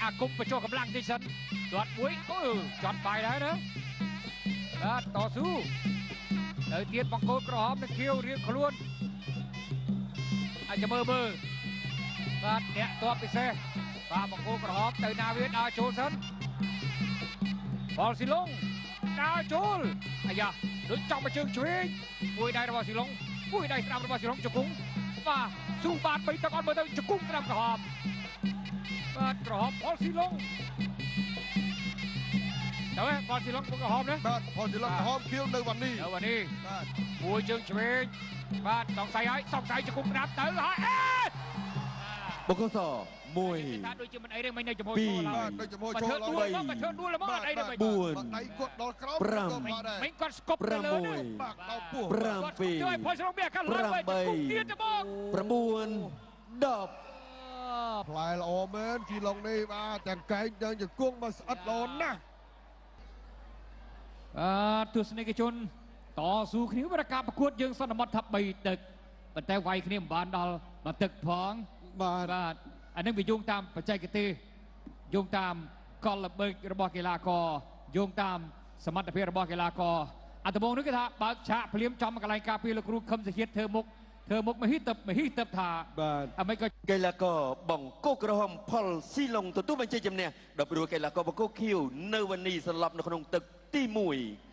អាគមបញ្ចុះកម្លាំងតិចសិនទាត់មួយអូចត់បាយដែរណាបាទតស៊ូទៅទៀតបង្គោលក្រហមនិងខៀវរៀងខ្លួនអាចមើលមើលបាទអ្នកតបពិសេសបាទបង្គោលក្រហមទៅណាវាដើរចូលសិនផលស៊ីឡុងដើរចូលអាយ៉ាដូចចំមកជើងឆ្វេងមួយដៃរបស់ស៊ីឡុងមួយដៃស្ដាំរបស់ស៊ីឡុងជង្គង់បាទស៊ូបាទបីទឹកអត់មើលទៅជង្គង់ស្ដាំក្រហមបាទក្រហមផលស៊ីឡុងទៅផលស៊ីឡុងក្រហមណា បាទផលស៊ីឡុងក្រហមខៀវនៅវ៉ានី នៅវ៉ានី បាទ មួយជើងឆ្វេងបាទសង្ស័យហើយសង្ស័យជង្គង់ស្ដាំទៅហើយអេ បង្គោលស1 ថាដូចជាមិនអីទេមិញនៅចំហចូលឡើ បាទ យ ដូចចំហ បើ ចូល ធ្វើដួលមកបើធ្វើដួលមកអត់អីទេមិញ 4 ដៃគាត់ដល់ក្រោម 5 ក៏បាទដែរ មិញគាត់ស្គប់ទៅលើណា 6 បាទដល់ពោះ គាត់ស្គប់ទៅឲ្យផលស្រុកមានឱកាសឡើងទៅជង្គង់ទៀតទៅមក 9 10 ផ្លែល្អមែនស៊ីឡុងនេះបាទទាំងកែងទាំងជង្គង់មកស្អិតល្អណាស់ បាទទស្សនិកជនតស៊ូគ្នាបើការប្រកួតយើងសន្មត់ថា3ទឹកប៉ុន្តែវាយគ្នាមិនបានដល់មួយទឹកផង បាទ បាទអានឹងវាយោងតាមបច្ចេកទេសយោងតាមកលល្បិចរបស់កីឡាករយោងតាមសមត្ថភាពរបស់កីឡាករអាដំបូងនេះគេថាបើកឆាកភ្លាមចំកន្លែងការពារលោកគ្រូខឹមសុជាតិធ្វើមុខធ្វើមុខមហិតមហិតថា បាទ អាមិនក៏ កីឡាករបង្គោលក្រហមផលស៊ីឡុងទទួលបញ្ជាជំនះដល់ព្រោះកីឡាករបង្គោលខៀវនៅវ៉ានីសន្លប់នៅក្នុងទឹកទី1។